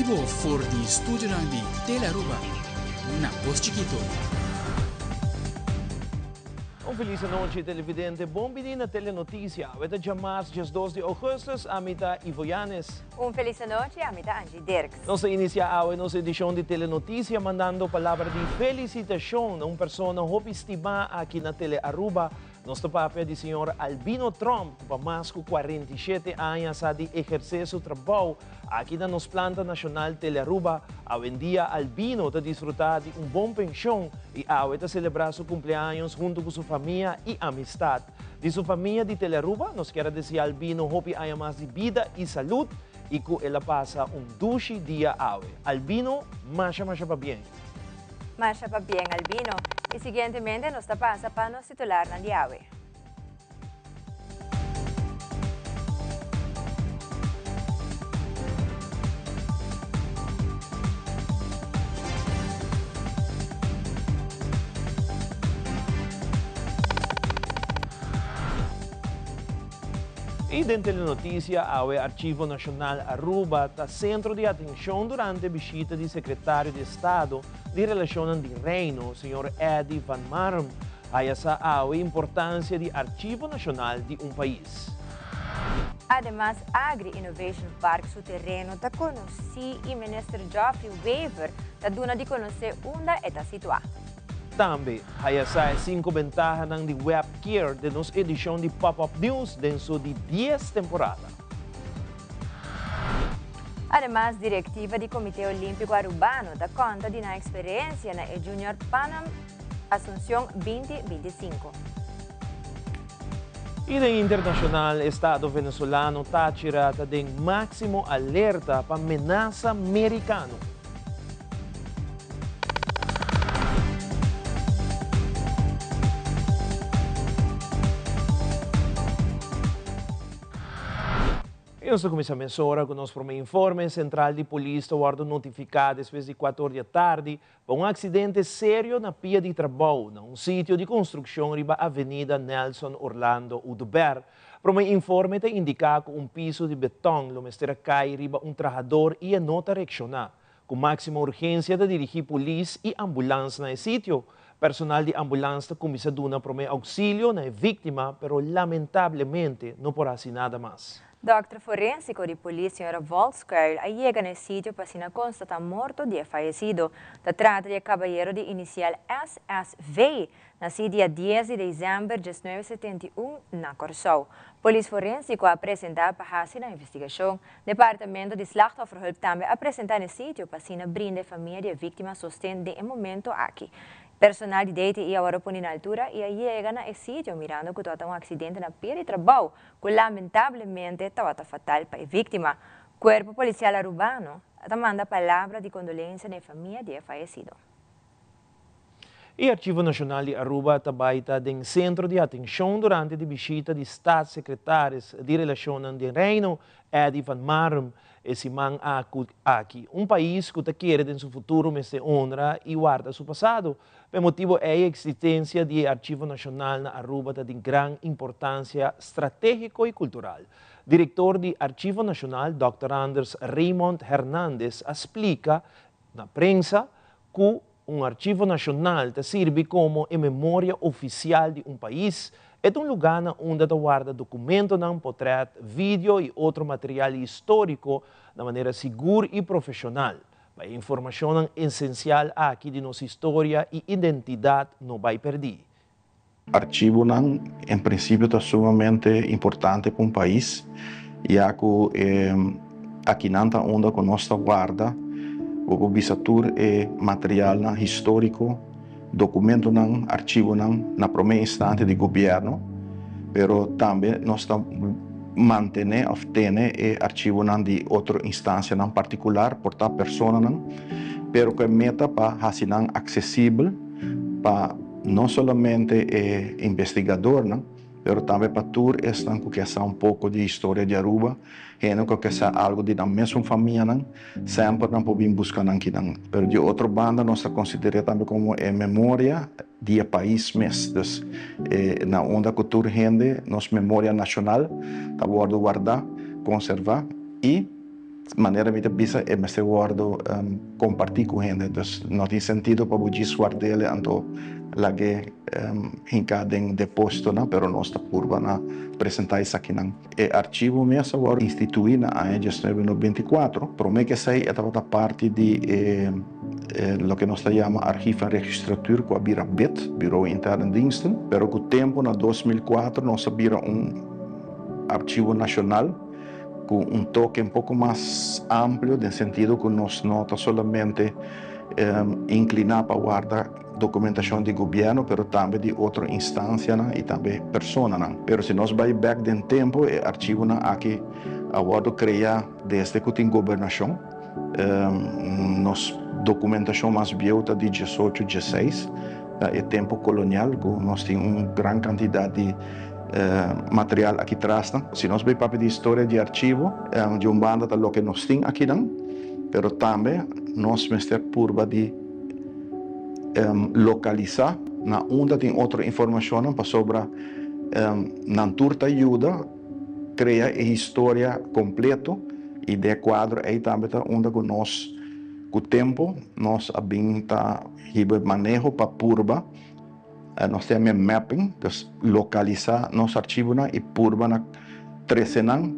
bibo for di studionan di Telearuba na Pos Chikito. Un felis anochi televidente, bon bini na Telenoticia. Awe ta djamars 12 di augustus, ami ta Ivo Yanes. Un felis anochi, ami ta Angie Dirks. Nos ta inicia awe nos edicion di Telenoticia mandando palabra di felicitacion na un persona hopi stima aki na Telearuba. Nos ta papia di señor Albino Tromp cu pa mas cu 47 aña sa di eherce su trabou aki na nos planta nacional Telearuba. Awendia Albino ta disfruta di un bon pension y awe ta celebra su cumpleaños hunto cu su famia y amistad. Di su famia di Telearuba nos kier a desia Albino hopi aña mas di bida y salud y cu el a pasa un dushi dia awe. Albino, masha masha pabien. Masha pabien Albino. Y siguientemente nos ta pasa pa nos titularnan di awe. Y den Telenoticia awe Archivo Nacional Aruba ta centro di atencion durante bishita di Secretario di Estado di Relacionnan di Reino, señor Eddie van Marum, haya sa awe importancia di Archivo Nacional di un pais. Ademas Agri Innovation Park su tereno ta conoci y Minister Geoffrey Wever ta duna di conoce unda e ta situa. Tambe, haya sa e 5 bentahanan di Webcare den nos edicion di Pop-Up News den su di 10 temporada. Ademas, directiva di Comite Olimpico Arubano ta conta di nan experiencia na e Junior Panam Asuncion 2025. Y den internacional, Estado venezolano Táchira ta den maximo alerta pa menasa mericano. Y nos ta cuminsa mesora cu nos prome informe. Central di Polis ta wordo notifica despues di 4 or di atardi pa un accidente serio na pia di trabou na un sitio di construccion riba Avenida Nelson Orlando Oduber. Prome informe ta indica cu un piso di beton lo mester a cay riba un trahador y e no ta reacciona. Cu maximo urgencia ta dirigi polis y ambulans na e sitio. Personal di ambulans ta cuminsa duna prome auxilio na e victima, pero lamentablemente no por haci nada mas. Dokter forensico di polis señora Volskuil a yega na e sitio pa asina constata morto di e fayecido. Ta trata di e cabayero di inicial SSV, naci dia 10 di december 1971 na Corsou. Polis forensico a presenta pa haci nan investigacion. Departamento di Slachtofferhulp tambe a presenta na e sitio pa asina brinda e famia di e victima sosten den e momento aki. Personal di DTI a worde poni na altura y a yega na e sitio mirando cu tabata un accidente na pia di trabou cu lamentablemente tabata fatal pa e victima. Cuerpo Policial Arubano ta manda palabra di condolencia na e famia di e fayecido. E Archivo Nacional di Aruba ta bay ta den centro di atencion durante di bishita di Staatssecretaris di Relacionnan den Reino, Eddie van Marum, e siman aki. Un pais cu ta kere den su futuro mester honra y warda su pasado. Pa e motibo ey existencia di e Archivo Nacional na Aruba ta di gran importancia strategico y cultural. Director di Archivo Nacional, Dòkter Anders Raymond Hernandez a splica na prensa cu un archivo nacional ta sirbi como e memoria oficial di un pais. E ta un lugar na unda ta warda documentonan, potret, video y otro material historico na manera sigur y profesional. Pa e informacionnan esencial aki di nos historia y identidad no bay perdi. Archivonan en principio ta sumamente importante pa un pais, ya cu akinan ta unda cu nos ta warda, bo por bisa tur e materialnan historico, documentonan, archivonan na prome instante di gobierno, pero tambe nos ta mantene of tene e archivonan di otro instancianan particular, por ta personanan, pero cu e meta pa haci nan accesibel pa no solamente e investigadornan, pero tambe pa tur esnan cu ke sa un poco di historia di Aruba, hende cu ke sa algo di nan mesun famianan, semper nan por bin busca nan kinan. Pero di otro banda nos ta considera tambe como e memoria di e pais mes. Dus na unda cu tur hende nos memoria nacional ta wordo warda, conserva y. Manera mi ta bisa, e mester wordo comparti cu hende, dus no tin sentido pa bo djis ward'ele anto lag'e hinca den depositonan, pero nos ta purba na presenta esakinan. E archivo mes a wordo institui na aña 1994, prome cu esey e tabata parti di e loke nos ta yama Archief en Registratuur cu a bira bid, Bureau Interne Diensten, pero cu tempo na 2004 nos a bira un archivo nacional cu un toke un poco mas amplio den sentido cu nos no ta solamente inclina pa warda documentacion di gobierno pero tambe di otro instancianan y tambe personanan. Pero si nos bay bek den tempo e archivonan aki a wordo crea desde cu tin gobernacion. Nos documentacion mas bieu ta di 18 16, ta e tempo colonial cu nos tin un gran cantidad di material aki tras nan. Si nos bay papia di historia di archivo, di un banda ta loke nos tin akinan, pero tambe nos mester purba di localisa na unda tin otro informacionnan pasobra nan tur ta yuda crea e historia completo y den e cuadro ey tambe ta unda cu nos cu tempo nos a bin ta hiba e maneho pa purba nos ta yama e mapping, dus localisa nos archivonan y purba na trece nan,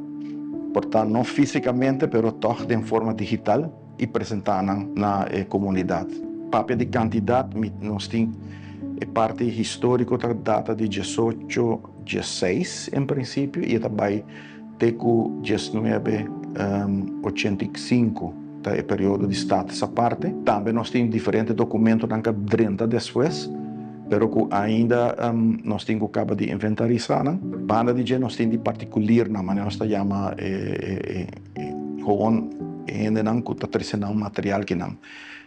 por ta no fisicamente pero toch den forma digital y presenta nan na e comunidad. Papia di cantidad, nos tin e parti historico ta data di 1816 en principio y e ta bay te cu 1985 ta e periodo di Status Aparte. Tambe nos tin diferente documentonan cu a drenta despues, pero cu ainda nos tin cu caba di inventarisa nan. Banda di dje nos tin di particuliernan, manera nos ta yama e gewoon hendenan cu ta trece nan material kinan.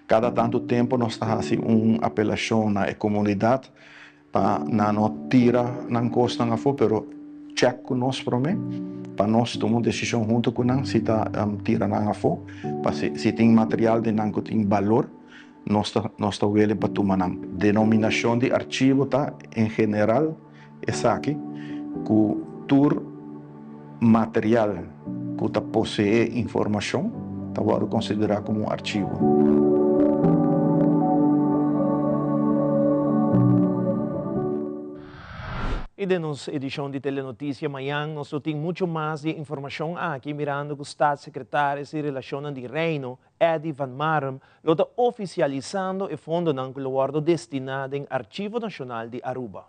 Cada tanto tempo nos ta haci un apelacion na e comunidad pa nan no tira nan cosnan afo, pero check cu nos prome, pa nos tuma un decision hunto cu nan si ta tira nan afo, pa si tin material den nan cu tin balor, nos ta wele pa tuma nan. Denominacion di archivo ta en general esaki, cu tur material cu ta posee informacion ta wordo considera como un archivo. Y den nos edicion di Telenoticia mañan, nos tin mucho mas di informacion aki, mirando cu Staatssecretaris di Relacionnan di Reino, Eddie van Marum, lo ta oficialisando e fondonan cu lo wordo destina den Archivo Nacional di Aruba.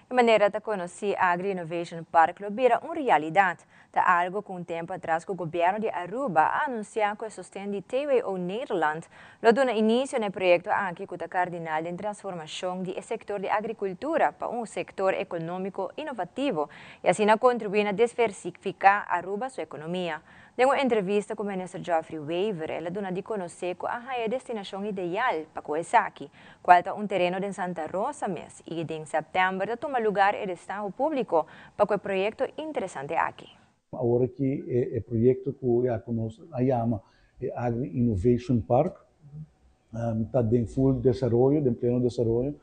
Di manera ta conoci, Agri Innovation Park lo bira un realidad. Ta algo cu un tempo atras cu gobierno di Aruba a anuncia cu e sosten di TWO Nederland lo duna inicio na e proyecto aki cu ta cardinal den transformacion di sector di agricultura pa un sector economico innovativo y asina contribui na diversifica Aruba su economia. Den un entrevista cu minister Geoffrey Wever, el a duna di conoce cu a haya destinacion ideal pa cu esaki, cual ta un tereno di Santa Rosa mes y den september ta tuma lugar e destaho publico pa e proyecto interesante aki. Awor cu e proyecto cu ya nos yama Agri Innovation Park ta den full desaroyo, den pleno desaroyo,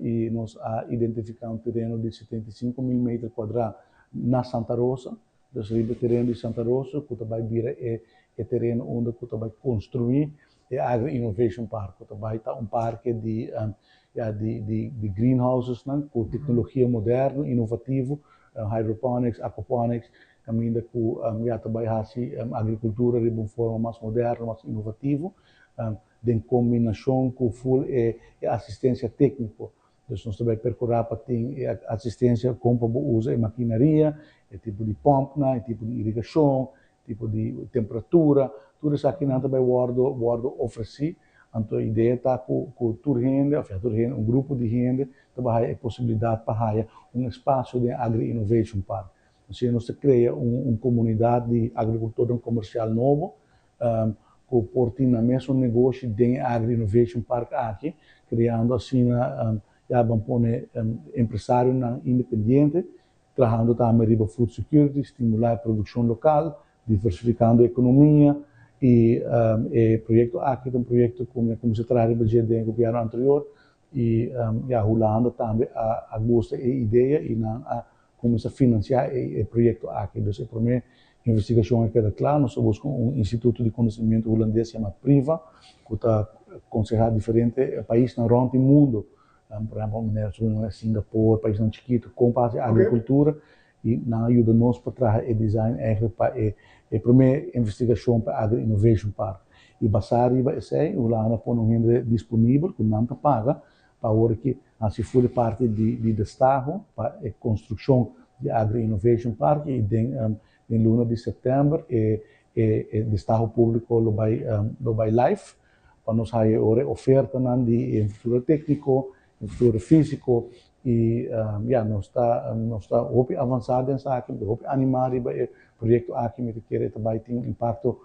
y nos a identifica un tereno di 75 mil meter cuadra na Santa Rosa, dus riba tereno di Santa Rosa, cu ta bay bira e tereno unda cu ta bay construi e Agri Innovation Park, cu ta bay ta un parke di ja, di greenhouses, no? Cu tecnologia moderno, innovativo, hydroponics, aquaponics, caminda cu ja, ta bay haci agricultura di un forma mas moderno, mas innovativo, den combinacion cu full e asistencia tecnico. Dus nos ta bay percura pa tin asistencia con pa usa e maquinaria, e tipo di pomp, e tipo di irigacion, tipo di temperatura, tur esaki nan ta bay wordo ofreci. Anto, e idea ta cu tur hende, of tur hende, un grupo di hende, ta bay e posibilidad pa un espacio di Agri Innovation Park. Asina, nos ta crea un comunidad di agricultor comercial nobo, cu por tin e mesun negoshi di Agri Innovation Park aki, creando asina, ja, ban pone empresario independiente, trahando tambe riba food security, stimula e produccion local, diversificando e economia y e proyecto aki ta un proyecto cu a cuminsa traha den gobierno anterior y ja, Hulanda tambe a gusta e idea y nan a cuminsa financia e proyecto aki. Anto, e prome investigashon a keda kla, nos a buska un instituto di konosementu hulandes yama Priva, ku ta konsehá diferente paisnan rònt di mundu, por ehèmpel manera Singapore, paisnan chikitu, kon pa hasi agrikultura. I nan a yuda nos pa traha e design eigenlijk pa e e promé investigashon pa Agri Innovation Park. I basá riba esei, Hulanda a pone un hende disponibel ku nan ta paga pa awor ki hasi ful e parti di di destaho pa e konstrukshon di Agri Innovation Park i den den luna di sèptèmber e e e destaho públiko lo bai lo bai live pa nos haya e ora e ofertanan di infrastruktura tékniko, infrastruktura físiko i ya nos ta nos ta hopi avansá den esaki, mi ta hopi animá riba e proyekto aki, mi ta kere e ta bai tin un impakto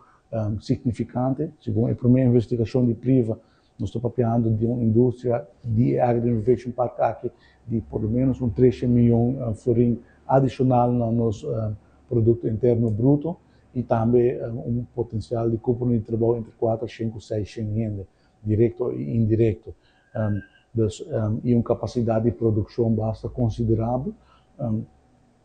signifikante. Segun e promé investigashon di Priva nos ta papiando di un industria di e Agri Innovation Park aki di por lo menos un tresha miyon florin adishonal na nos Produkto Interno Bruto i tambe un potensial di kuponan di trabou entre kuater ku seishen hende, direkto i indirekto. Dus i un kapasidat di produkshon basta konsiderabel.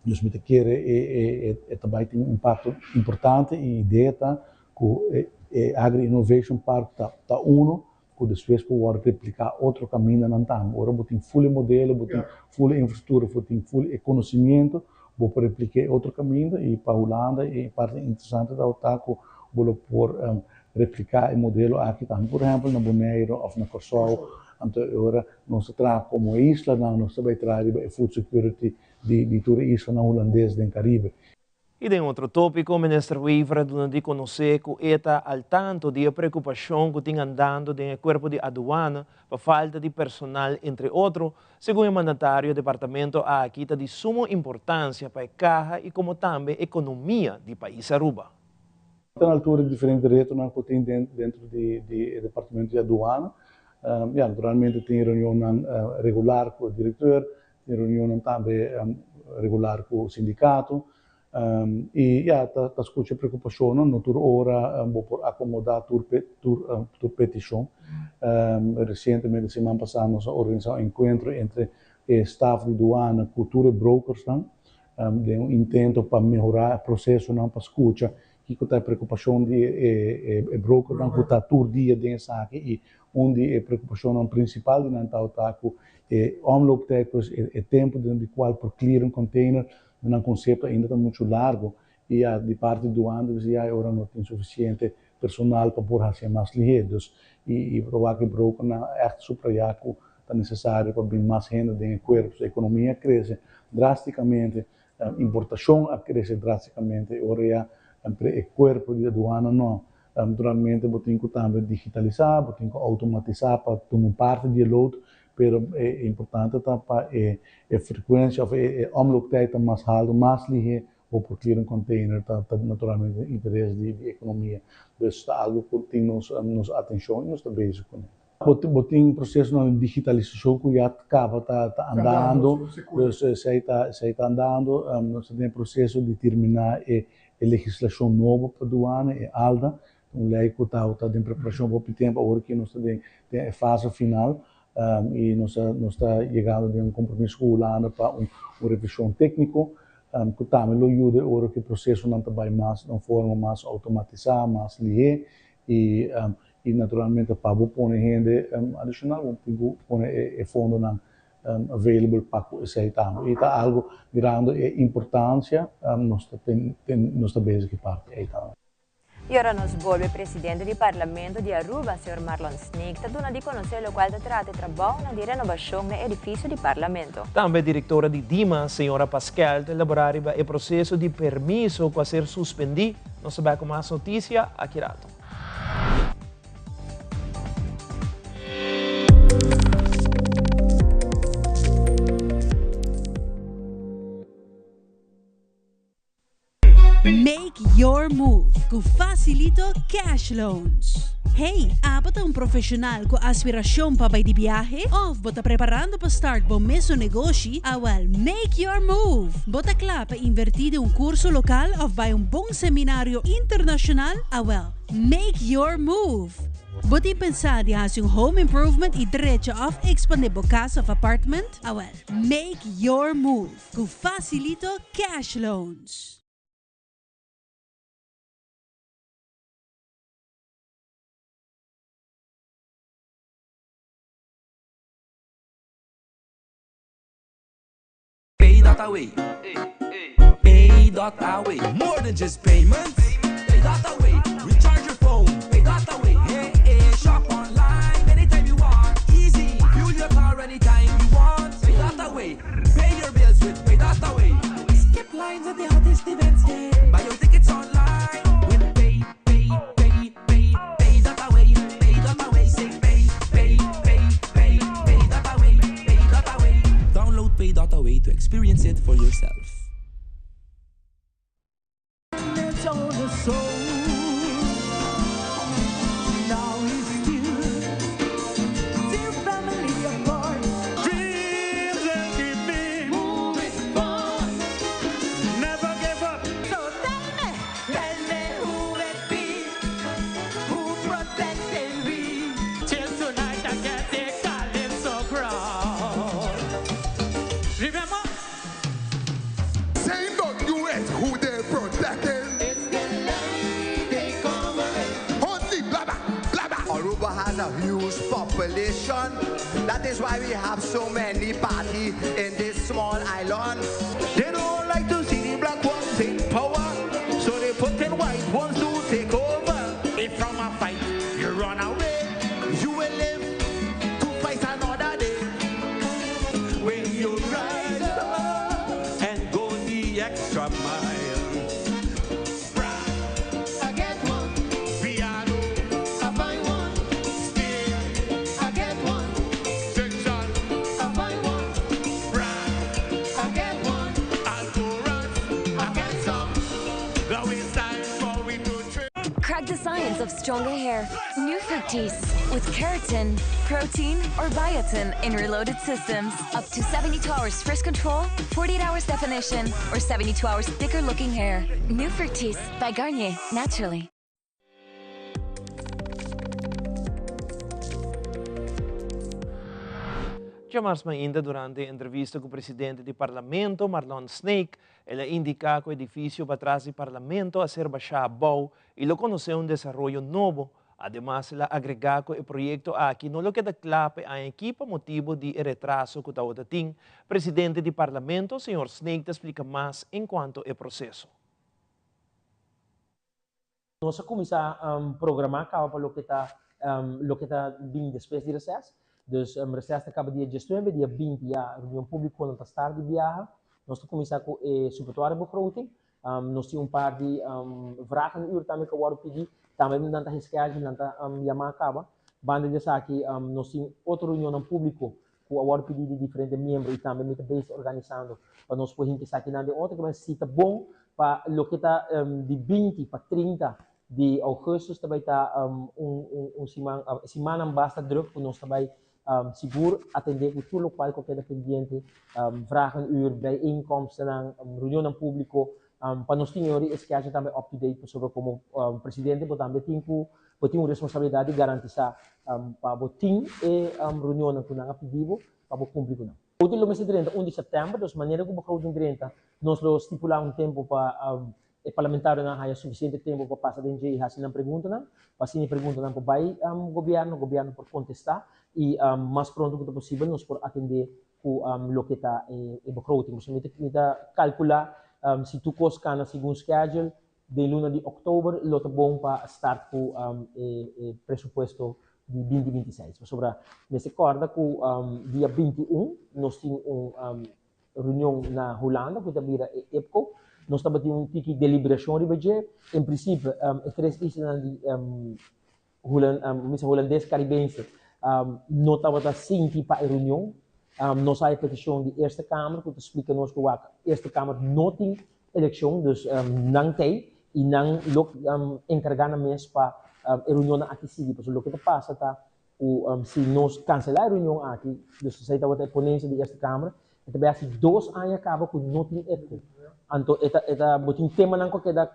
Dus mi ta kere e ta bai tin un impakto importante i idea ta ku e Agri Innovation Park ta uno ku despues por wòrdu repliká otro kamindanan tambe. Ora bo tin ful e modelo, bo tin ful e infrastruktura, bo tin ful e konosimiento, bo por replik'é otro kaminda i pa Hulanda e parti interesante ta ku bo lo por repliká e modelo aki tambe, por ehèmpel na Boneiru òf na Kòrsou. Anto e ora nos ta traha komo e islanan, nos ta bai traha riba e food security di tur e islanan hulandes den Karibe. I den otro tópiko, Minister Wever a duna di konosé ku e ta al tanto di e preokupashon ku tin andando den e kuerpo di aduana pa falta di personal entre otro. Segun e mandatario e departamento aki ta di sumo importansia pa e kaha i komo tambe ekonomia di pais Aruba. Ta na altura di diferente retonan ku tin dentro di e departamento di aduana. Ya, naturalmente tin reunionnan regular ku e direkteur, tin reunionnan tambe regular ku sindikato. I ya, ta skucha preokupashonnan, no tur ora bo por akomodá tur tur petishon. Resientemente siman pasá nos a organisá un enkuentro entre e staf di duana ku tur e brokersnan. Den un intento pa mehorá e prosesonan pa skucha kiko ta e preokupashon di e brokernan ku ta tur dia den esaki i un di e preokupashonnan prinsipal di nan tabata ku e omlooptijd, pues e tempu den di kual por clear un container den nan konsepto ainda ta muchu largu i ya di parti duan ta bisa ya e ora no tin sufisiente personal pa por hasi e mas lihé. Dus i bo ta wak e brokernan ègt suprayá ku Ta nesesario pa bin mas hende den e kuerpo. Su ekonomia a krese drástikamente, importashon a krese drástikamente i ora ya e kuerpo di aduana no. Naturalmente bo tin ku tambe digitalisá, bo tin ku outomatisá pa tuma un parti di e load, pero e importante ta pa e frekuensia òf e omlooptijd ta mas haltu, mas lihé bo por clear un container ta ta naturalmente den interes di di economia. Dus ta algo cu tin nos nos atencion y nos ta bezig cune. Bo bo tin procesonan di digitalisacion cu ya caba ta ta andando, dus esey ta esey ta andando. Nos ta den e proceso di termina e e legislacion nobo pa douane, e ALDA, un ley cu ta ta den preparacion pa hopi tempo, awor aki nos ta den den e fase final y nos ta nos ta yegando den un compromiso cu Hulanda pa un un revision tecnico ku tambe lo yuda e ora ku e prosesonan ta bai mas na un forma mas outomatisá, mas lihé i i naturalmente pa bo pone hende adishonal bo tin ku pone e fondonan available pa ku esei tambe. I ta algu mirando e importansia nos ta ten nos ta bezig ku e parti ei tambe. Y ora nos bolbe presidente di Parlamento di Aruba, señor Marlon Sneek, ta duna di conoce locual ta trata e trabounan di renobacion na e edificio di Parlamento. Tambe directora di Dima, señora Pasquel, ta elabora riba e proceso di permiso cu a ser suspendi. Nos ta back cu mas noticia aki rato. Make your move ku Facilito Cash Loans. Hey, abo ta un profesional ku aspiracion pa bai di biahe? Of bo ta preparando pa start bo mesun negoshi? Awel, make your move! Bo ta kla pa inverti den un curso local of bai un bon seminario internacional? Awel, make your move! Bo tin pensa di hasi un home improvement y drecha of expande bo cas of apartment? Awel, make your move! Ku Facilito Cash Loans. Pay dot away. Pay dot away. More than just payments. Pay dot away. Recharge your phone. Pay dot away. Hey, hey. Shop online anytime you want. Easy. Fuel your car anytime you want. Pay dot away. Pay your bills with Pay dot away. Skip lines at the hottest events. Yeah. Buy your tickets online with Pay, Pay, Pay, Pay, Pay dot away. Pay dot away. Say pay, pay, pay, pay, pay dot away. Pay dot away. Download Pay dot away to experience it for yourself. A huge population. That is why we have so many parties in this small island. They don't like to see the black ones in power, so they put in white ones to take over. If from a fight you run away, you will live to fight another day. When you rise up and go the extra mile. I get one. Piano, I find one. Steel, I get one. Section, I find one. Brand, I get one. Alcorans, I get some. Now it's time for we to trade. Crack the science of stronger hair. New Fructis with keratin, protein, or biotin in reloaded systems. Up to 72 hours fresh control, 48 hours definition, or 72 hours thicker looking hair. New Fructis by Garnier, naturally. Djamars mainta durante entrevista ku presidente di Parlamento, Marlon Sneek, el a indiká ku edifisio patras di Parlamento a ser bashá abou i lo konosé un desaroyo nobo. Ademas el a agregá ku e proyekto aki no lo keda kla pa e aña aki pa motibu di e retraso ku tabata tin. Presidente di Parlamento, señor Sneek ta splika mas enkuanto e proseso. Nos a kuminsá programá kaba pa loke ta loke ta bin despues di reses. Dus reses ta kaba dia diesnuebe, dia binti ya reunion públiko nan ta start di biaha. Nos ta kuminsá ku e supletoire begroting. Nos tin un par di vragenuur tambe ku a wòrdu pidí. Tambe nan ta geschedule, nan ta yamá kaba. Banda di esaki nos tin otro reunionnan públiko ku a wòrdu pidí di diferente miembro i tambe mi ta bezig organisando pa nos por hinka esakinan den otro. Kiba si ta bon pa loke ta di binti pa 30 di ougùstùs ta bai ta un un siman simannan basta drùk ku nos ta bai sigur atendé ku tur lokual ku a keda pendiente, vragenuur, bijeenkomstennan, reunionnan públiko pa nos tin yori e schedule tambe up to date pasobra komo presidente bo tambe tin ku bo tin un responsabilidat di garantisá pa bo tin e reunionnan ku nan a pidi bo pa bo kumpli ku nan. Outo lo mester drenta un di sèptèmber, dus manera ku begroting drenta nos lo stipulá un tempu pa e parlamentarionan haya sufisiente tempu pa pasa den dje i hasi nan preguntanan, pa asina e preguntanan por bai gobièrnu, gobièrnu por kontestá i mas pronto ku ta posibel nos por atendé ku loke ta e begroting. Pasobra mi ta kalkulá si tur kos kana segun schedule, Den luna di òktober lo ta bon pa start ku e presupuesto di binti 26. Pasobra mester kòrda ku dia 21 nos tin un reunion na Hulanda ku ta bira e IPCO. Nos tabatin un tiki deliberashon riba dje. En prinsipio e tres islanan di Hulandes Karibense no tabata sinti pa e reunion. Nos a e petishon di Eerste Kamer ku ta splika nos ku wak Eerste Kamer no tin elekshon, dus nan t'ei i nan lo enkargá nan mes pa e reunionnan aki sigui. Pasobra loke ta pasa ta ku si nos kanselá e reunion aki, dus esei tabata e ponensia di Eerste Kamer, e ta bai hasi dos aña kaba ku no tin EPCO. Anto e ta e ta bo tin temanan ku a keda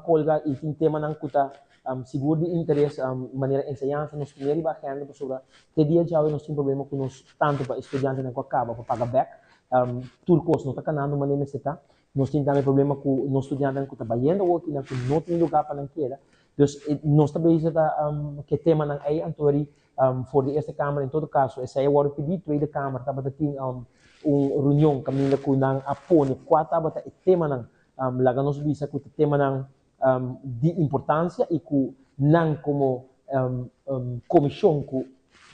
kolga i tin temanan ku ta sigur di interes manera enseñansa nos tin riba agenda pasobra te dia djawe nos tin problema ku nos tantu pa e studiantenan ku a kaba pa paga bek tur kos no ta kanando manera mester ta. Nos tin tambe problema ku nos studiantenan ku ta bayendo awor kinan ku no tin luga pa nan keda. Dus nos ta bezig ta ke temanan ei anto ri for di Eerste Kamer en todo kaso esei a wòrdu pidi. Tweede Kamer tabata tin un reunion kaminda ku nan a pone kua tabata e temanan, laga nos bisa ku ta temanan di importansia i ku nan komo komishon ku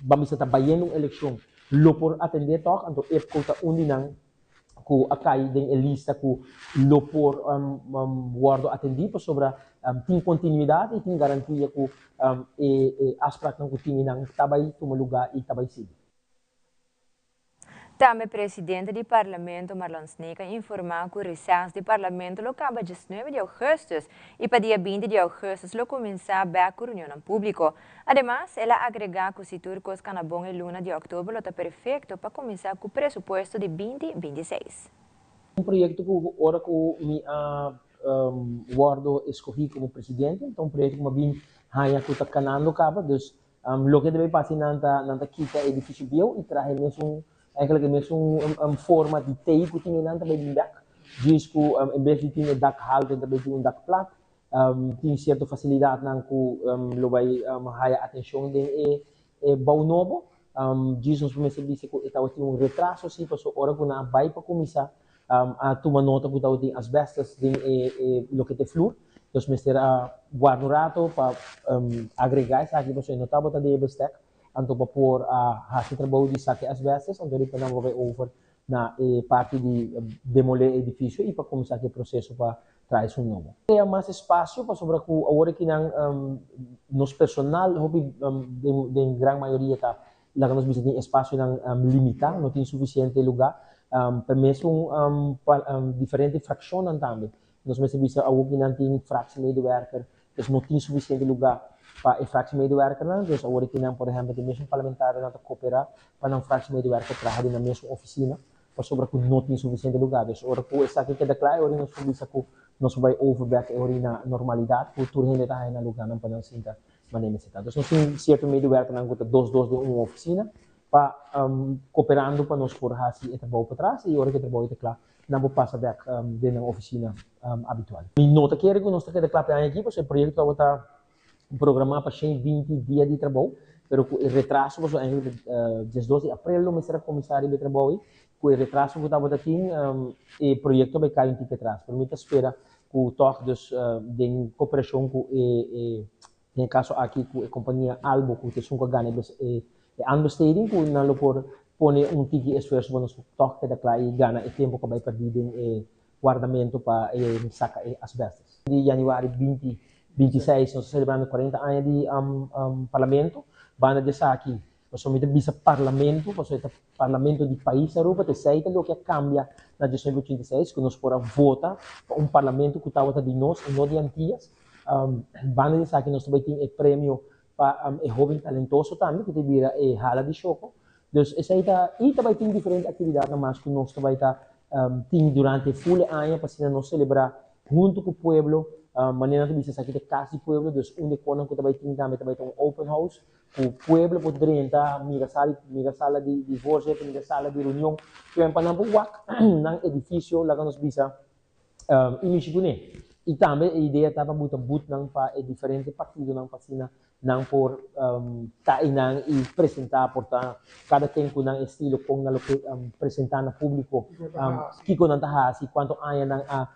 ban bisa ta bayendo un elekshon lo por atendé tòg, anto IPCO ta un di nan ku a kai den e lista ku lo por wòrdu atendí pasobra tin kontinuidat i tin garantia ku e afspraknan ku tin nan ta bai tuma lugá i ta bai sigui. Tambe presidente di Parlamento Marlon Sneek a informa cu reces di Parlamento lo caba 19 di augustus y pa dia 20 di augustus lo cuminsa bek cu reunionnan publico. Ademas, el a agrega cu si tur cos cana bon e luna di october lo ta perfecto pa cuminsa cu presupuesto di 2026. Un proyecto cu ora cu mi a wordo escogi como presidente, ta un proyecto cu mi a bin haya cu ta canando caba, dus Loke debe pasa nan ta nan ta kita e edificio bieu y traha e mesun eigenlijk e mesun forma di tei cu tin einan ta bay bin bek. Djis cu en bes di tin e dak halto nan ta bay tin un dak plat. Tin cierto facilidadnan cu lo bay haya atencion den e e bou nobo. Djis nos por mester bisa cu e tabatin un retraso si pasobra ora cu nan a bay pa cuminsa a tuma nota cu tabatin asbestos den e e loke ta e flur. Nos mester a warda un rato pa agrega esaki pasobra e no tabata den e bestek, anto pa por a haci trabou di saki asbestos, anto riba nan bo bay over na e parti di demole e edificio y pa cuminsa cu e proceso pa traha esun nobo. Crea mas espacio pasobra cu awor aki nan nos personal hopi den gran mayoria ta laga nos bisa tin espacionan limita, no tin suficiente lugar, pa mesun diferente fraccionnan tambe. Nos mester bisa awor ki nan tin fractiemedewerker, dus no tin suficiente lugar pa e fractiemedewerkernan, dus awor ki nan por ehempel tin mesun parlamentarionan ta coopera pa nan fractiemedewerker traha den nan mesun oficina, pasobra cu no tin suficiente lugar. Dus ora cu esaki keda cla e ora nos por bisa cu nos por bay over bek e ora na normalidad cu tur hende ta haya nan lugarnan pa nan sinta manera mester ta. Dus nos tin cierto medewerkernan cu ta dos dos den un oficina pa cooperando pa nos por haci e trabou patras y ora cu e trabou ta cla nan por pasa bek den nan oficina habitual. Mi no ta kere cu nos ta keda cla pa e aña aki pasobra e proyecto tabata programa pa 120 dia di trabou, pero cu e retraso pasobra eigenlijk 12 di april lo mester a cuminsa riba e trabou ei, cu e retraso cu tabata tin e proyecto a bay cay un tiki atras, pero mi ta spera cu toch dus den cooperacion cu e Den e kaso aki ku e kompania Albo ku ta esun ku a gana e aanbesteding ku nan lo por pone un tiki esfuerso pa nos tòg keda kla i gana e tempu ku a bai pèrdí den e wardamentu pa e saka e asbestos. Di yanüari 2026 nos ta selebrando 40 aña di Parlamento. Banda di esaki pasobra mi ta bisa Parlamento pasobra e ta Parlamento di pais Aruba ta esei ta loke a cambia na 1986 cu nos por a vota pa un Parlamento cu tabata di nos y no di Antillas. Banda di esaki nos ta bay tin e premio pa e hoben talentoso tambe cu ta bira e hala di Shoco. Dus esei ta y ta bay tin diferente actividadnan mas cu nos ta bay ta tin durante full e aña pa asina nos celebra hunto cu pueblo. Manera nan ta bisa esaki ta cas di pueblo dus un di e conan cu ta bay tin tambe ta bay ta un open house Ku pueblo por drenta mira sala mira sala di di voorzitter, mira sala di reunion, kuen pa nan por wak nan edifisio laga nos bisa i mishi kuné. I tambe e idea ta pa buta butnan pa e diferente partidonan pa asina nan por ta einan i presentá por ta kada ken ku nan estilo kon nan lo ke presentá na públiko kiko nan ta hasi, kuantu aña nan a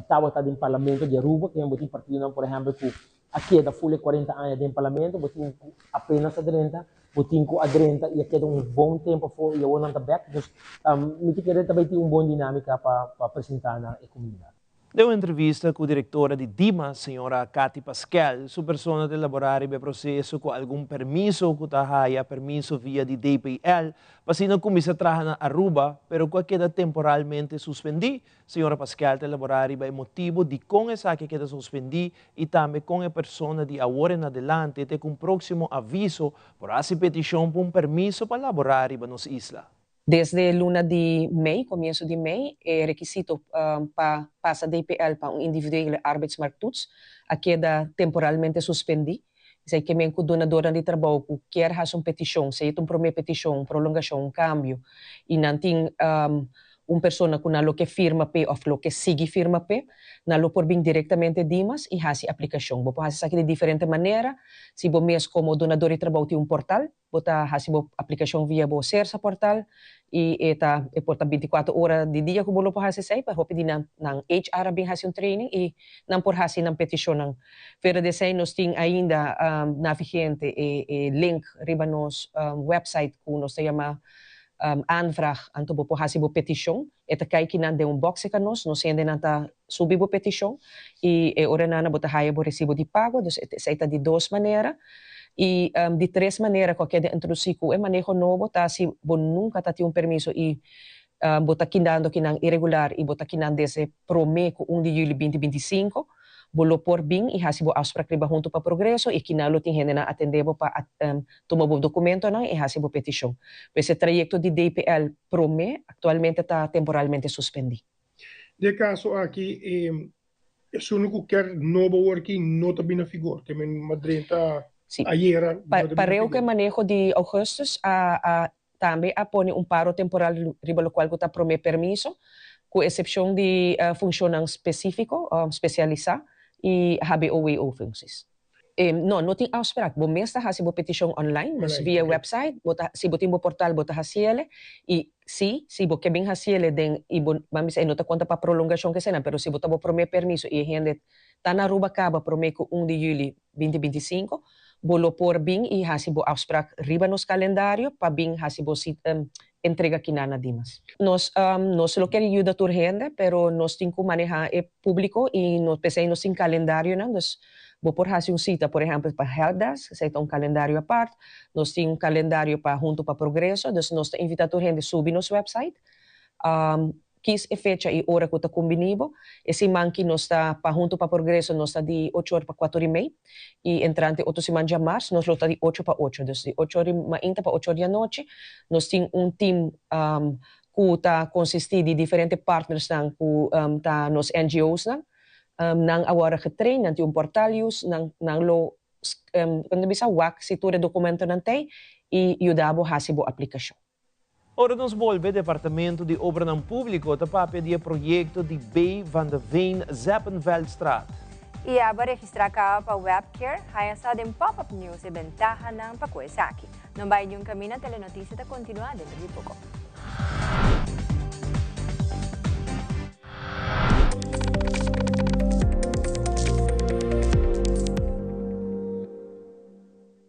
tabata den parlamento di Aruba, kende bo tin partidonan por ehèmpel ku a keda ful e 40 aña den parlamento, bo tin ku apenas a drenta, bo tin ku a drenta i a keda un bon tempu afó i awor nan ta bèk. Dus mi ta kere ta bai tin un bon dinámika pa presentá na e komunidat. Den un entrevista ku direktora di Dimas, señora Cathy Paskel, su persona ta elaborá riba e proseso ku algun permiso ku ta haya permiso via di DPL pa asina kuminsá traha na Aruba, pero ku a keda temporalmente suspendí. Señora Paskel ta elaborá riba e motibu dikon esaki a keda suspendí i tambe kon e persona di awor en adelante te ku un próksimo aviso por hasi petishon pa un permiso pa laborá riba nos isla. Desde luna di mei, komienso di mei, e rekisito pa pasa DPL pa un individuele arbeidsmarkttoets a keda temporalmente suspendí. Esei ke men ku dunadornan di trabou ku kier hasi un petishon, sea ta un promé petishon, un prolongashon, un kambio, i nan tin. un persona ku nan lo ke firma p'e òf lo ke sigui firma p'e, nan lo por bin direktamente Dimas i hasi aplikashon. Bo por hasi esaki di diferente manera, si bo mes komo dunador di trabou tin un portal, bo ta hasi bo aplikashon via bo Sersa portal i e ta e por ta bintikuater ora di dia ku bo lo por hasi esei, pa hopi di nan nan HR a bin hasi un training i nan por hasi nan petishonnan. Fuera di esei nos tin ainda na vigente e e link riba nos website ku nos ta yama aanvraag anto bo por hasi bo petishon. E ta kai kinan den un box e ka nos, nos hendenan ta subi bo petishon i e ora nana bo ta haya bo resibo di pago, dus esei ta di dos manera. I di tres manera ku a keda introdusí ku e maneho nobo ta si bo nunka ta tin un permiso i bo ta kindando kinan iregular i bo ta kinan desde promé ku un di yüli binti 25, bo lo por bin i hasi bo afsprak riba Huntu pa Progreso i kinan lo tin hendenan atendé bo pa tuma bo dokumentonan i hasi bo petishon. Pues e trayekto di DPL promé aktualmente ta temporalmente suspendí. Den e kaso aki esun ku kier nobo awor aki no ta bin na figor, ke men a drenta ayera no ta bin na Pareu ku e figor. maneho di ougùstùs a a tambe a pone un paro temporal riba lokual ku ta promé permiso, ku esepshon di funshonnan spesífiko, spesialisá, i HBO-WO-funksies. No, no tin afsprak. Bo mes ta hasi bo petishon online, dus via website, bo ta, si bo tin bo portal bo ta hasiele, i si, si bo ke bin hasiele den, i bo, ban bisa e no ta konta pa prolongashon ke eseinan, pero si bo ta bo promé permiso i e hende ta na Aruba kaba promé ku un di yüli 2025, bo lo por bin i hasi bo afsprak riba nos kalendario pa bin hasi bo sit, entrega kinan na Dimas. Nos, nos lo kier yuda tur hende, pero nos tin ku manehá e públiko i no, p'esei nos tin kalendarionan, dus bo por hasi un sita, por ehèmpel, pa helpdesk, esei ta un kalendario apart, nos tin un kalendario pa Huntu pa Progreso, dus nos ta invitá tur hende subi nos website, kis e fecha i ora ku ta kumbiní bo. E siman ki nos ta pa Huntu pa Progreso nos ta di ocho or pa kuater i mei i entrante otro siman djamars nos lo ta di ocho pa ocho, dus di ocho or di mainta pa ocho or di anochi. Nos tin un tim ku ta konsistí di diferente partnersnan ku ta nos NGOsnan. Nan a wòrdu getrain, nan tin un portal use, nan nan lo kon ta bisa wak si tur e dokumentonan t'ei i yuda bo hasi bo aplikashon. Ora nos bolbe Departamento di Obranan Públiko ta papia di e proyekto di B. van de Veen Zeppenveldstraat. I abo a registrá kaba pa Webcare? Haña sa den Pop-Up News e bentahanan pa ku esaki. No bai niun kaminda, Telenotisia ta kontinuá dentro di poko.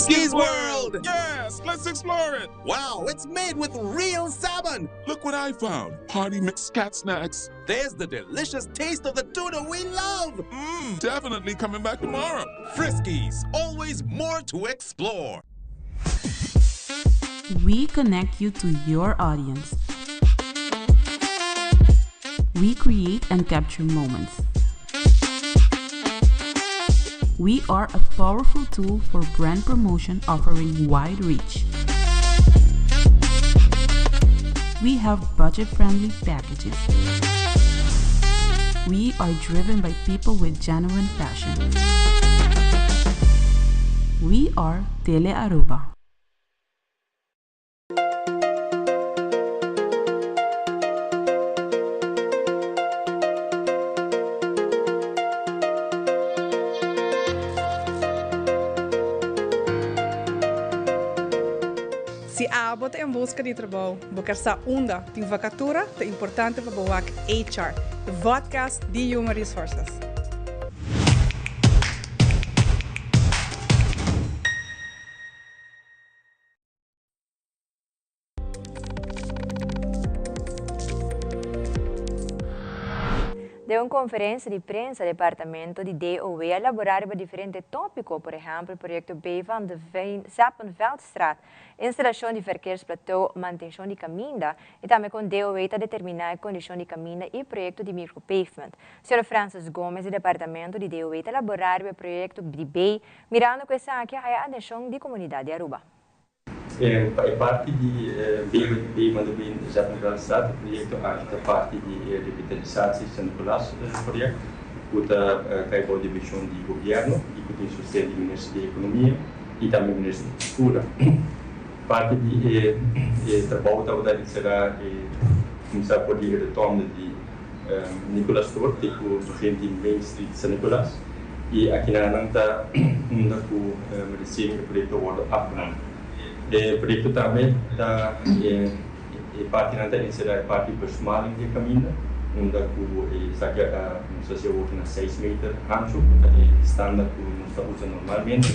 Skis World! Yes, let's explore it! Wow, it's made with real salmon! Look what I found! Party mix cat snacks. There's the delicious taste of the tuna we love! Mmm, definitely coming back tomorrow. Friskies, always more to explore. We connect you to your audience. We create and capture moments. We are a powerful tool for brand promotion offering wide reach. We have budget-friendly packages. We are driven by people with genuine passion. We are Tele Aruba. Si abo ta en buska di trabou, bo ker sa unda tin vakatura, ta importante pa bo wak HR, e vodcast di Human Resources. Den un konferensia di prensa departamento di DOW a laborá riba diferente tópiko, por ehèmpel proyekto B van de Veen Zeppenveldstraat, instalashon di verkeersplateau, mantenshon di kaminda i tambe kon DOW ta determiná e kondishon di kaminda i proyekto di micropavement. Señor Francis Gomez di departamento di DOW ta laborá riba e proyekto di B mirando ku esaki a haya atenshon di komunidat di Aruba. Pa e parti di B van de Veen Zeppenveldstraat, e proyekto aki ta parti di e Revitalisatie San Nicolas project ku ta kai bou di vishon di gobièrnu i ku tin sosten di Minister di Ekonomia i tambe Minister di Kultura. Parti di e trabou tabata enserá e. Cuminsa for di e rotonde di Nicolas Toer te cu begin di Main Street San Nicolas y akinanan ta unda cu recien e proyecto a wordo afgerond. E proyecto tambe ta e partinan ta encera e parti versmalling di e caminda unda cu esaki a nos a haci awor na seis meter hancho cu ta e standaard cu nos ta usa normalmente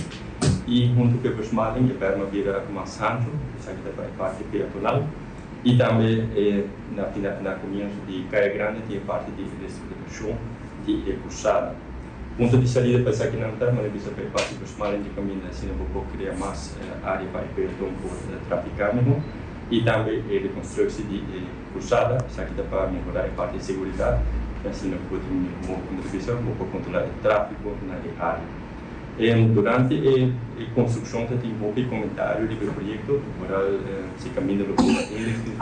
y hunto cu e versmalling e berm a bira mas hancho, esaki ta pa e parti peatonal. I tambe na na komienso di Kaya Grande tin e parti di reestrukturacion di e kursada. Punto di salida pa esakinan ta manera bisa pa e parti versmalling di kaminda asina bo por krea mas área pa e peaton por trafiká mihó. I tambe e rekonstruksi di e kursada, esaki ta pa mehorá e parti di seguridat i asina bo tin mihó manera bisa bo por kontrolá e tráfiko na e área. Durante e construccion ta tin hopi comentario riba e proyecto, vooral si caminda lo por inrichting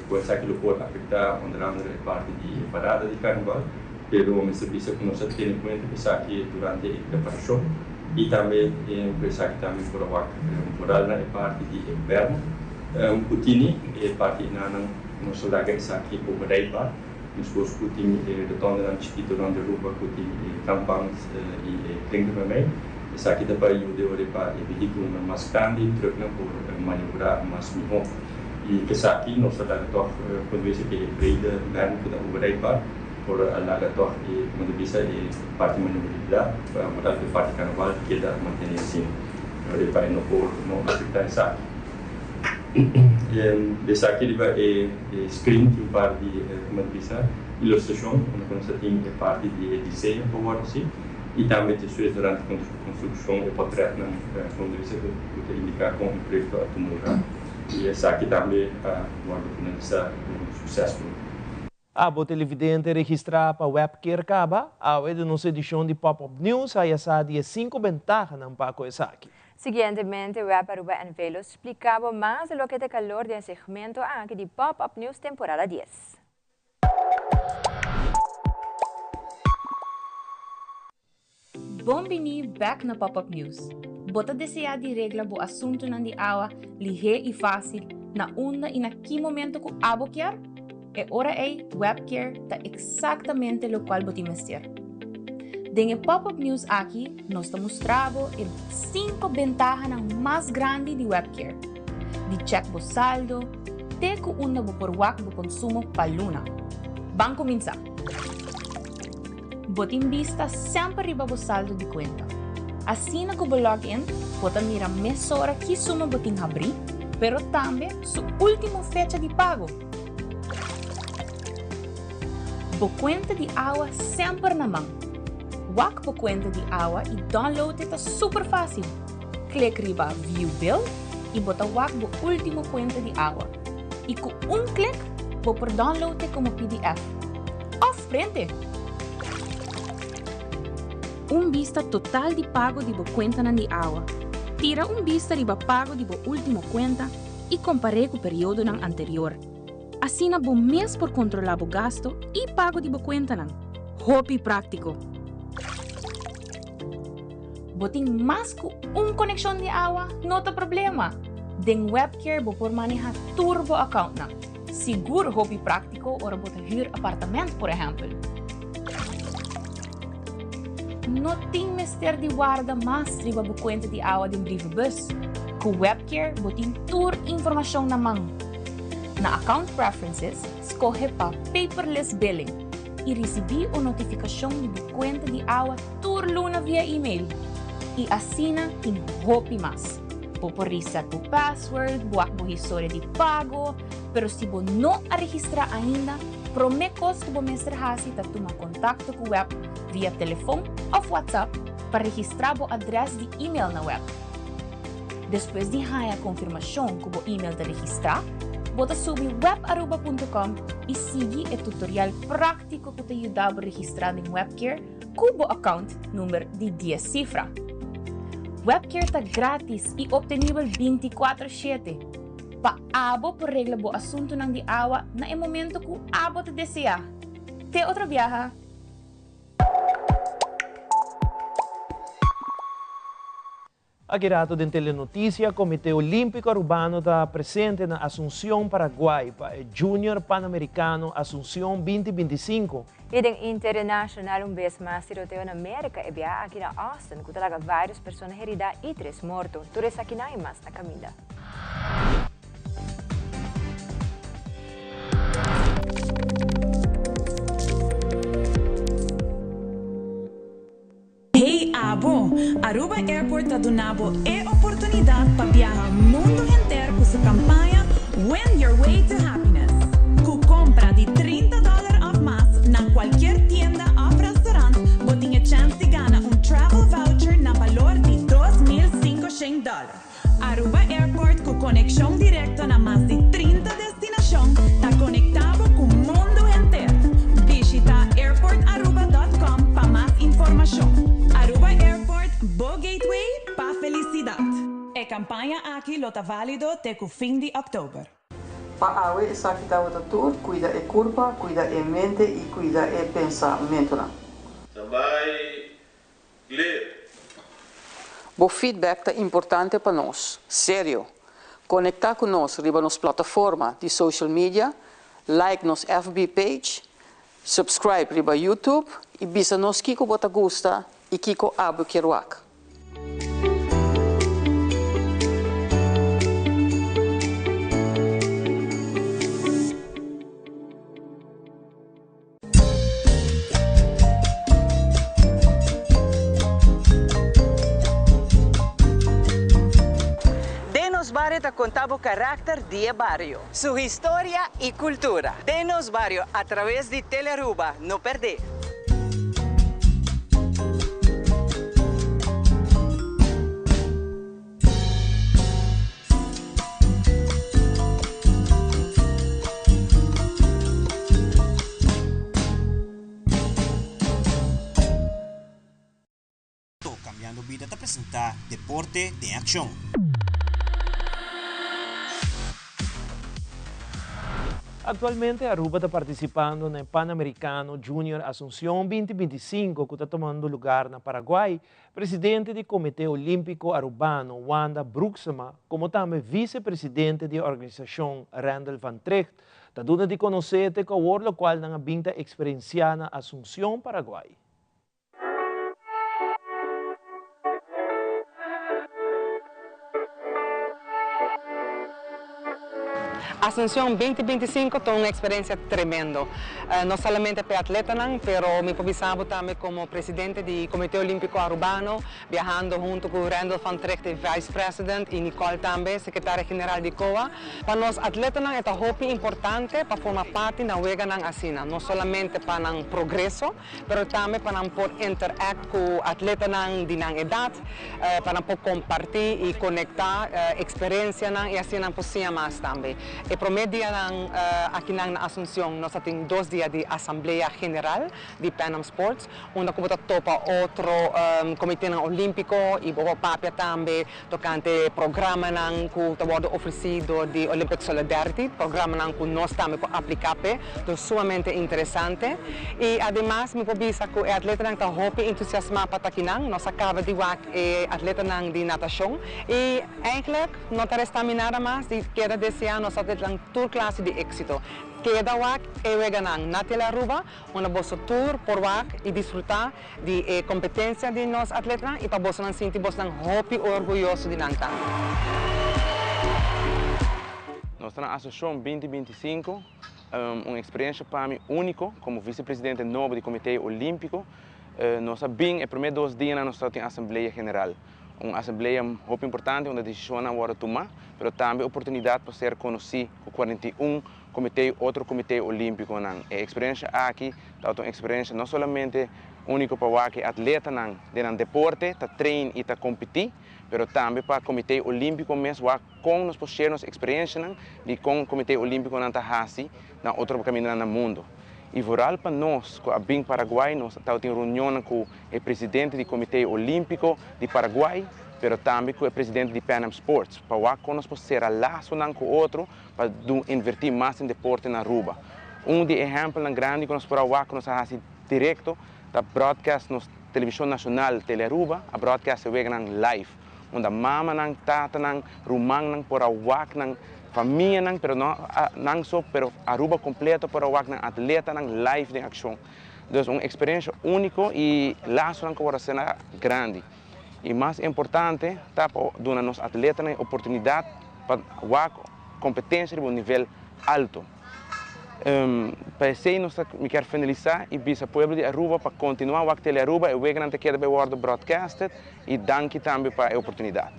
cu esaki lo por afecta onder andere e parti di e parada di carnaval, pero mester bisa cu nos a tene cuenta cu esaki durante e preparacion y tambe cu esaki tambe por a wak vooral na e parti di e berm cu tini e parti enanan nos a laga esaki overrijdbaar. Meskos ku tin e rotondenan chikito rònt di Aruba ku tin e kampans i e klinkernan esaki ta pa yuda ora pa e vehíkulonan mas grandi, trùknan por maniobrá mas mihó. I esaki nos a laga tòg kondusí ku e brede bèrm ku ta overrijdbaar por a laga tòg e komo ta bisa e parti maniobrabilidat pa moral ku e parti karnaval keda mantené asina ora pa e no por no afektá esaki. Esaki riba e screen tin un par di como ta bisa ilustracion unda cu nos ta tin e parti di e diseño cu a wordo haci y tambe despues durante construccion e potretnan como ta bisa cu ta indica con e proyecto a tuma lugar y esaki tambe a wordo finalisa succesful. Abo televidente registrá pa Webcare kaba, awe den nos edishon di Pop Up News haya sa di e sinku bentahanan pa ku esaki. Siguientemente Web Aruba NV lo splika bo mas di loke ta e kalor den e segmento aki di Pop Up News temporada dies. Bon bini bek na Pop Up News. Bo ta deseá di regla bo asuntunan di awa lihé i fásil na unda i na ki momento ku abo kier? E ora ei Webcare ta eksaktamente lokual bo tin mester. Den e Pop Up News aki nos ta mustra bo e sinku bentahanan mas grandi di Webcare, di chèk bo saldo te ku unda bo por wak bo konsumo pa luna. Ban kuminsá! Bo tin bista semper riba bo saldo di kuenta. Asina ku bo log in, bo ta mira mesora ki suma bo tin habrí, pero tambe su último fecha di pago. Bo kuenta di awa semper na man. Wak bo kuenta di awa i download e ta super fásil. Klik riba View Bill i bo ta wak bo último kuenta di awa. I ku un klik bo por download e komo pdf. Òf prente! Un bista total di pago di bo kuentanan di awa. Tira un bista riba pago di bo último kuenta i kompar'é ku periodonan anterior. Asina bo mes por kontrolá bo gasto i pago di bo kuentanan. Hopi práktiko! Bo tin mas ku un konekshon di awa? No ta problema! Den Webcare bo por manehá tur bo accountnan. Sigur hopi práktiko ora bo ta hür apartament, por ehèmpel. No tin mester di warda mas riba bo kuenta di awa den brievenbus. Ku Webcare bo tin tur informashon na man. Na Account Preferences, skohe pa Paperless Billing i risibí un notifikashon di bo kuenta di awa tur luna via email. I asina tin hopi mas. Bo por reset bo password, wak bo historia di pago, pero si bo no a registrá ainda, promé kos ku bo mester hasi ta tuma kontakto ku web via telefon òf WhatsApp pa registrá bo adrès di email na web. Despues di haña konfirmashon ku bo email ta registrá, bo ta subi webaruba punto com i sigui e tutorial práktiko ku ta yuda bo registrá den Webcare Ku bo account number di dies sifra. Webcare ta gratis i obtenibel bintikuater shete. Pa abo por regla bo asuntunan di awa na e momento ku abo ta deseá. Te otro biaha! Aki rato den Telenoticia, Comite Olimpico Arubano ta presente na Asuncion, Paraguay pa e Junior Panamericano Asuncion binti 25. Y den internacional un bes mas tiroteo na Merca, e biaha aki na Austin, cu ta laga varios persona herida y tres morto. Tur esakinan y mas na caminda. Hey abo! Aruba Airport ta duna bo e oportunidad pa biaha mundo henter cu su campaña Win Your Way to Happiness. Cu compra di 30 dollar of mas na cualkier tienda of restaurant bo tin e chance di gana un travel voucher na balor di 2500 dollar. Aruba Airport cu conexion directo na mas di 30 destinacion ta conecta bo cu mundo henter. Bishita airportaruba.com pa mas informacion. Aruba Airport, bo gateway pa felicidad. E campaña aki lo ta valido te cu fin di october. Pa awe esaki tabata tur, cuida e curpa, cuida e mente y cuida e pensamentonan. Standby, clear. Bo feedback ta importante pa nos. Serio! Conecta cu nos riba nos plataforma di social media, like nos FB page, subscribe riba YouTube y bisa nos kico bo ta gusta y kico abo kier wak. Den Nos Bario ta conta bo caracter di e bario, su historia y cultura. Den Nos Bario a traves di Telearuba, no perde! Cambiando Bida ta presenta Deporte den Accion. Actualmente Aruba ta participando na e Panamericano Junior Asuncion 2025 cu ta tomando lugar na Paraguay. Presidente di Comite Olimpico Arubano, Wanda Broeksema, como tambe vice-presidente di e organisacion, Randall van Trigt, ta duna di conoce te cu awor locual nan a bin ta experiencia na Asuncion, Paraguay. Asuncion 2025 ta un experiencia tremendo, no solamente pa e atletanan, pero mi por bisa bo tambe como presidente di Comite Olimpico Arubano, biahando hunto cu Randall van Trigt, e Vice President, y Nicole tambe, Secretaria General di COA. Pa nos atletanan e ta hopi importante pa forma parti na weganan asina, no solamente pa nan progreso, pero tambe pa nan por interact cu atletanan di nan edad, pa nan por comparti y conecta experiencianan y asina nan por siña mas tambe. E prome dianan akinan na Asuncion nos a tin dos dia di Asamblea General di Pan Am Sports, unda cu bo ta topa otro comitenan olimpico y bo por papia tambe tocante programanan cu ta wordo ofreci door di Olympic Solidarity, programanan cu nos tambe por aplica p'e, dus sumamente interesante. Y ademas mi por bisa cu e atletanan ta hopi entusiasma pa ta akinan, nos a caba di wak e atletanan di natacion y eigenlijk no ta resta mi nada mas di keda desea nos atletanan tur clase di exito. Keda wak e weganan na Telearuba unda boso tur por wak y disfruta di e competencia di nos atletanan y pa bosonan sinti bosnan hopi orguyoso di nan tambe. Nos ta na Asuncion 2025, un experiencia pa mi unico como vicepresidente nobo di Comite Olimpico. Nos a bin e prome dos dianan nos tabatin Asamblea General, un asamblea hopi importante unda decisionnan a wordo tuma, pero tambe oportunidad pa ser conoci cu 41 Comité otro Comité Olímpiconan. E experiencia aki tabata un experiencia no solamente único pa wak e atletanan den nan deporte ta train y ta competi, pero tambe pa Comité Olímpico mes wak con nos por share nos experiencianan di con Comité Olímpiconan ta haci na otro camindanan na mundo. Y vooral pa nos cu a bin Paraguay, nos tabatin reunionnan cu e presidente di Comité Olímpico di Paraguay, pero tambe cu e presidente di Pan Am Sports, pa wak con nos por cera lasonan cu otro pa dun inverti mas den deporte na Aruba. Un di e ehempelnan grandi cu nos por a wak cu nos a haci directo ta broadcast nos television nacional Telearuba a broadcast e weganan live. unda mamanan, tatanan, rumannan por a wak nan famianan, pero no nan so, pero Aruba completo por a wak nan atletanan live den accion. Dus un experiencia unico y lasonan cu por a ser grandi. Y mas importante ta pa duna nos atletanan e oportunidad pa wak competencia riba un nivel alto. Pa esey nos ta mi kier finalisa y bisa pueblo di Aruba pa continua wak Telearuba, e weganan ta keda bay wordo broadcasted y danki tambe pa e oportunidad.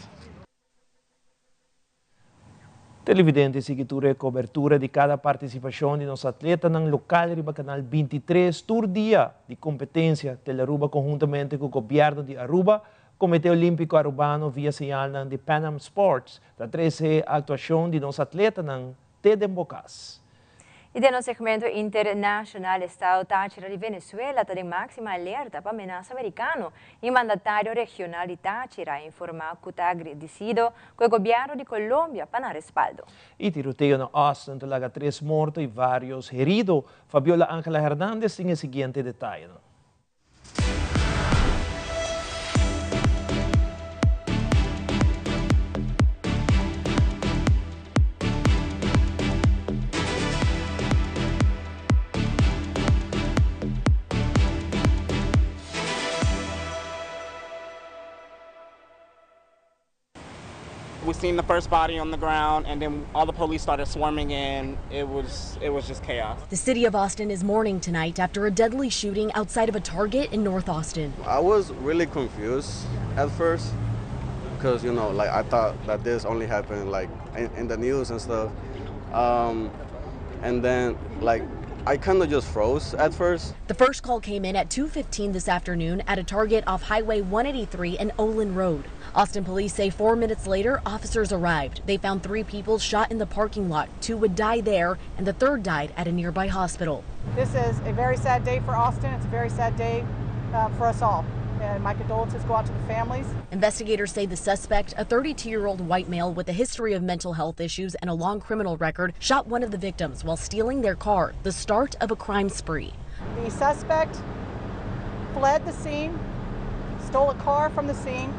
Televidente sigui tur e cobertura di cada participacion di nos atletanan local riba Canal 23 tur dia di competencia. Telearuba conhuntamente cu Gobierno di Aruba, Comite Olimpico Arubano via señalnan di Pan Am Sports ta trece actuacion di nos atletanan te den bo cas. Y den nos segmento internacional, estado Táchira di Venezuela ta den máxima alerta pa amenaza mericano y mandatario regional di Táchira a informa cu ta agradecido cu e gobierno di Colombia pa nan respaldo. Y tiroteo na Austin ta laga tres morto y varios herido. Fabiola Angela Hernandez tin e siguiente detayenan. We seen the first body on the ground and then all the police started swarming in. It was it was just chaos. The city of Austin is mourning tonight after a deadly shooting outside of a Target in North Austin. I was really confused at first because you know like I thought that this only happened like in, in the news and stuff. Um, and then like I kind of just froze at first. The first call came in at 2:15 this afternoon at a Target off Highway 183 and Olin Road. Austin police say 4 minutes later, officers arrived. They found 3 people shot in the parking lot. 2 would die there and the third died at a nearby hospital. This is a very sad day for Austin. It's a very sad day uh, for us all. And my condolences go out to the families. Investigators say the suspect, a 32 year old white male with a history of mental health issues and a long criminal record, shot one of the victims while stealing their car, the start of a crime spree. The suspect fled the scene, stole a car from the scene,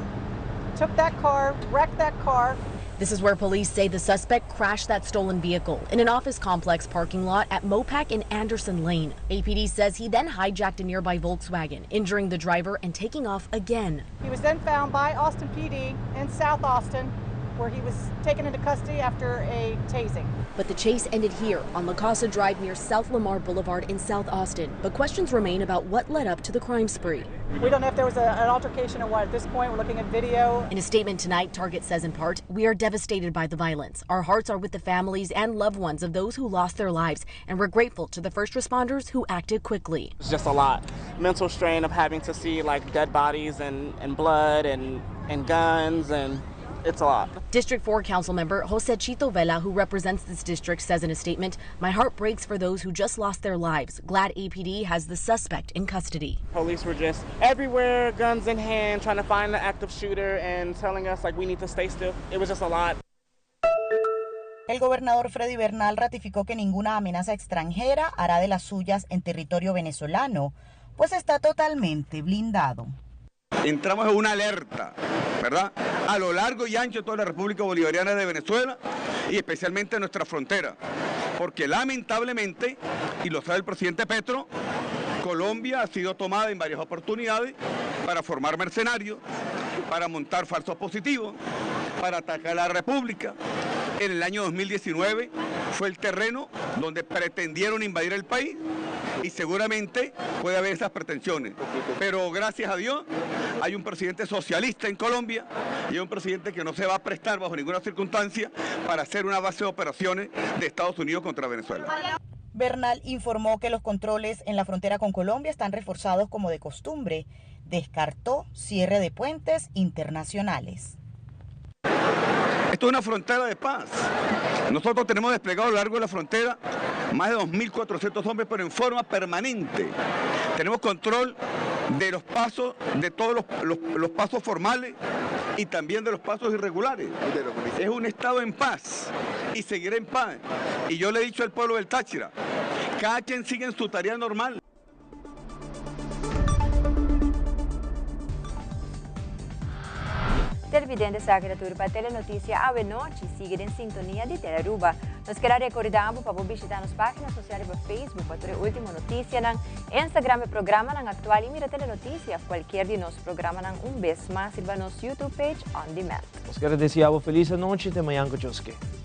took that car, wrecked that car. This is where police say the suspect crashed that stolen vehicle in an office complex parking lot at Mopac in Anderson Lane. APD says he then hijacked a nearby Volkswagen, injuring the driver and taking off again. He was then found by Austin PD in South Austin, where he was taken into custody after a tasing. But the chase ended here on La Casa Drive near South Lamar Boulevard in South Austin. But questions remain about what led up to the crime spree. We don't know if there was a, an altercation or what. At this point, we're looking at video. In a statement tonight, Target says in part, We are devastated by the violence. Our hearts are with the families and loved ones of those who lost their lives, and we're grateful to the first responders who acted quickly. It's just a lot. Mental strain of having to see like dead bodies and, and blood and, and guns and it's a lot. District 4 Council member Jose Chito Vela, who represents this district, says in a statement, My heart breaks for those who just lost their lives. Glad APD has the suspect in custody. Police were just everywhere, guns in hand, trying to find the active shooter and telling us like we need to stay still. It was just a lot. El gobernador Freddy Bernal ratificó que ninguna amenaza extranjera hará de las suyas en territorio venezolano, pues está totalmente blindado. Entramos en una alerta, ¿verdad? A lo largo y ancho de toda la República Bolivariana de Venezuela y especialmente en nuestra frontera. Porque lamentablemente, y lo sabe el presidente Petro, Colombia ha sido tomada en varias oportunidades para formar mercenarios, para montar falsos positivos, para atacar a la República. En el año 2019 fue el terreno donde pretendieron invadir el país y seguramente puede haber esas pretensiones. Pero gracias a Dios hay un presidente socialista en Colombia y hay un presidente que no se va a prestar bajo ninguna circunstancia para hacer una base de operaciones de Estados Unidos contra Venezuela. Bernal informó que los controles en la frontera con Colombia están reforzados como de costumbre. Descartó cierre de puentes internacionales. Esto es una frontera de paz. Nosotros tenemos desplegado a lo largo de la frontera más de 2.400 hombres, pero en forma permanente. Tenemos control de los pasos, de todos los, los, los pasos formales y también de los pasos irregulares. Es un Estado en paz y seguirá en paz. Y yo le he dicho al pueblo del Táchira, cada quien sigue en su tarea normal. Televidente esaki ta tur pa Telenoticia awe nochi. Sigui den sintonia di Telearuba. Nos kier a recorda bo pa bo bishita nos pagina social riba Facebook pa tur e ultimo noticianan, Instagram e programanan actual y mira Telenoticia of cualkier di nos programanan un bes mas riba nos YouTube page on demand. Nos kier a desea bo feliz anochi te mañan cu Dios ke.